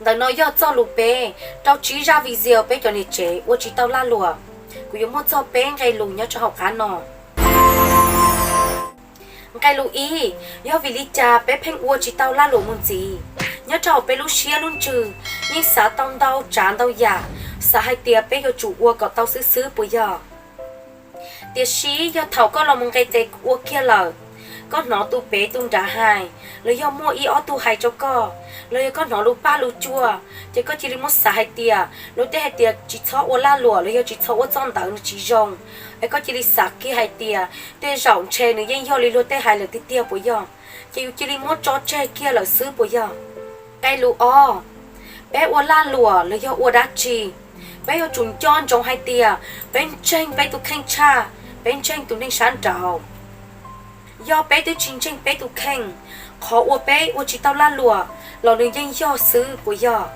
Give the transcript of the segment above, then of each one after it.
Ntawm no yog txoj lus peb rau tsib zaj video peb cov niam tsev ua tsis tau lag luam. Kuv yuav muaj txog peb nqe lus nyob rau hauv qab no. Nqe lus ib, yog vim li cas peb pheej ua tsis tau lag luam mus ntxiv? Nyob rau hauv peb lub siab lub ntsws yeej xav tau ntau tsav ntau yam, xav hais tias peb yuav tsum ua kom tau xwb xwb puas yog? Tiam sis yog thaum koj los mus nqes tes ua kiag lawm, koj hnov tus pem tus nrad hais, los yog muaj ib ob tug hais rau koj, los yog koj hnov lus paj lus cuag, ces koj cia li muab xav hais tias luag tej hais tias tsis txhob ua lag luam los yog tsis txhob ua txoj ntawd nws tsis zoo, es koj cia li xav kiag hais tias tej zaum ntshe nws yeej yog li luag tej hais lawm tiag tiag puas yog? Ces yus cia li muab tso tseg kiag lawm xwb puas yog? Nqe lus ob, peb ua lag luam los yog ua dab tsi, peb yuav tsum nco ntsoov hais tias peb ntseeg peb tus kheej tshaj peb ntseeg tus neeg sab nraud. Yog peb twb tsis ntseeg peb tus kheej, qhov uas peb ua tsis tau lag luam los nws yeej yog xwb puas yog?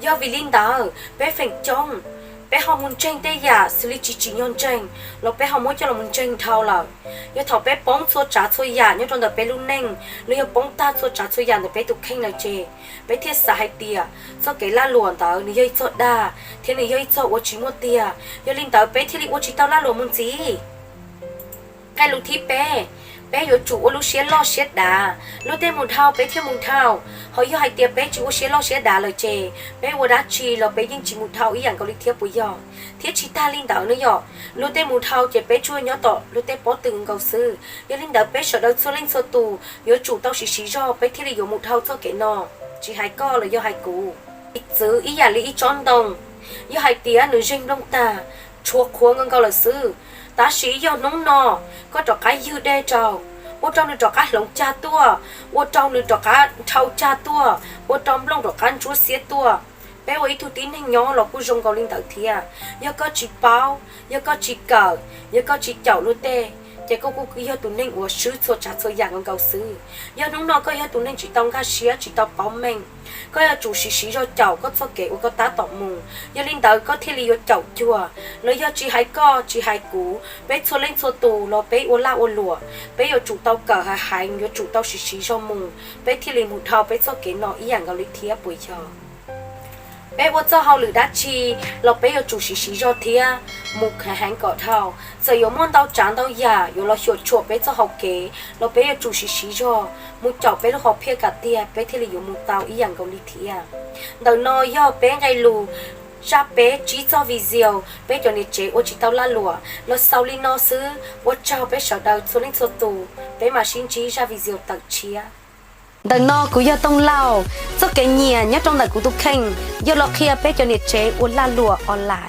Yog vim li ntawd peb feem coob peb ho mus ntseeg tej yam xws li tsis tsim nyog ntseeg los peb ho muab coj los mus ntseeg dhau lawm. Yog thaum peb poob txhua tsav txhua yam nyob rau ntawm peb lub neej los yog poob tag txhua tsav txhua yam ntawm peb tus kheej lawm ces peb thiaj xav hais tias txoj kev lag luam ntawd nws yog ib txoj dag thiab nws yog ib txoj uas tsis muaj tiag. Yog li ntawd peb thiaj li ua tsis tau lag luam mus ntxiv. Nqe lus thib peb, peb yuav tsum ua lub siab loj siab dav. Luag tej mus dhau peb thiaj mus dhau, ho yog hais tias peb tsis ua siab loj siab dav lawm ces peb ua dab tsi los peb yeej tsis mus dhau ib yam nkaus li thiab puas yog? Thiab tsis tag li ntawd na yom, luag tej mus dhau ces peb tsuas nyob tom luag tej pob tw nkaus xwb. Yog li ntawd peb sawv daws txhua leej txhua tus yuav tsum tau siv siv zog peb thiaj li yuav mus dhau txoj kev no. Tsis hais koj los yog hais kuv, txwv ib yam li ib tsob ntoo, yog hais tias nws zeeg nplooj tag, tshuav qhuav nkaus nkaus lawm xwb, tab sis yog hnub no koj rov qab ywg dej rau, ua rau nws rov qab hloov cag tuaj, ua rau nws rov qab dhau cag tuaj, ua rau nplooj rov qab ntsuab xiab tuaj. Peb ua ib tug tib neeg nyob los kuj zoo nkaus li ntawd thiab. Yog koj tsis paub, yog koj tsis kawm, yog koj tsis caum luag tej, ces koj kuj yog tus neeg uas swb txhua tsav txhua yam nkaus nkaus xwb. Yog hnub no koj yog tus neeg tsis tau nkag siab tsis tau paub meej, koj yuav tsum siv siv zog caum koj txoj kev uas koj tab tom mus, yog li ntawd koj thiaj li yuav caum cuag. Los yog tsis hais koj tsis hais kuv, peb txhua leej txhua tus los peb ua laj ua luam, peb yuav tsum tau kawm hais heev, yuav tsum tau siv siv zog mus, peb thiaj li mus dhau peb txoj kev no ib yam nkaus li thiab puas yog? Peb ua txoj hauj lwm dab tsi los peb yuav tsum siv siv zog thiab mus heev heev kom dhau. Txawm yuav muaj ntau tsav ntau yam yuav los xyuam tshuam peb txoj hau kev los peb yuav tsum siv siv zog mus caum peb lub hom phiaj kom tiag peb thiaj li yuav mus tau ib yam nkaus li thiab. Ntawm no yog peb nqe lus zaj peb tsib txoj video peb cov niam tsev ua tsis tau laj luam los xaus li no xwb. Ua tsaug peb sawv daws txhua leej txhua tus, peb mam sib ntsib zaj video tawm tshiab. Ntawm no kuv yog Tooj Lauj, txoj kev nyiam nyob rau ntawm kuv tus kheej yog los qhia peb cov niam tsev ua laj luam online.